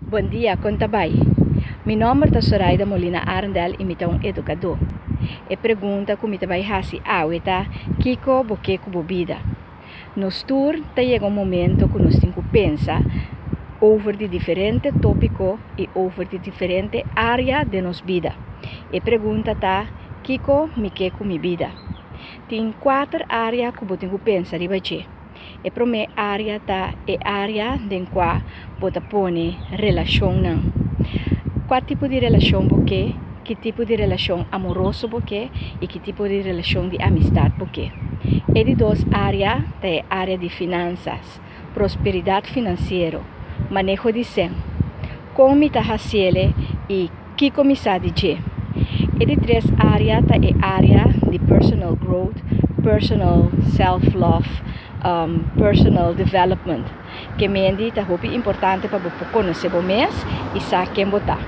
Bon dia, kon ta bai? Mi nòmber ta Soraida Molina Arendel i mi ta un edukadó. E pregunta ku mi ta bai hasi awe ta, Kiko bo ke ku bo bida? Nos tur ta yega un momento ku nos tin ku pensa over di diferente tópiko i over di diferente área den nos bida. E pregunta ta, Kiko mi ke ku mi bida? Tin kuater área ku bo tin ku pensa riba dje. E promé área ta e área den kua bo ta pone relashonnan. Kua tipo di relashon bo ke, ki tipo di relashon amoroso bo ke i ki tipo di relashon di amistat bo ke. E di dos área ta e área di finansas, prosperidat finansiero, maneho di sèn. Kon mi ta hasiele i kiko mi sa di dje. E di tres área ta e área di personal growth, personal self love, personal development. Ke mendi ta hopi importante pa bo por konosé bo mes i sa ken bo ta.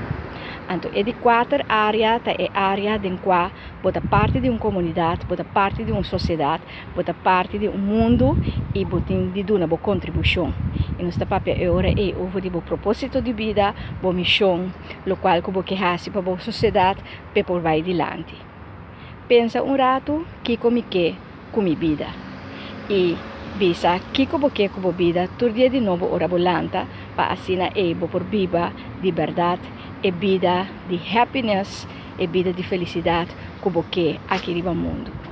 Anto e di kuater área ta e área den kua bo ta parti di un komunidat, bo ta parti di un sosiedat, Bo ta parti di un mundu i bo tin di duna bo kontribushon. I nos ta papia e ora ei over di bo propósito di bida, bo mishon, lokual ku bo ke hasi pa bo sosiedat p'e por bai dilanti. Pensa un ratu kiko mi ke ku mi bida. I bisa kiko bo ke ku bo bida tur dia di nobo ora bo lanta pa asina ei bo por biba di bèrdat e bida di happiness, e bida di felisidat ku bo ke aki riba mundu.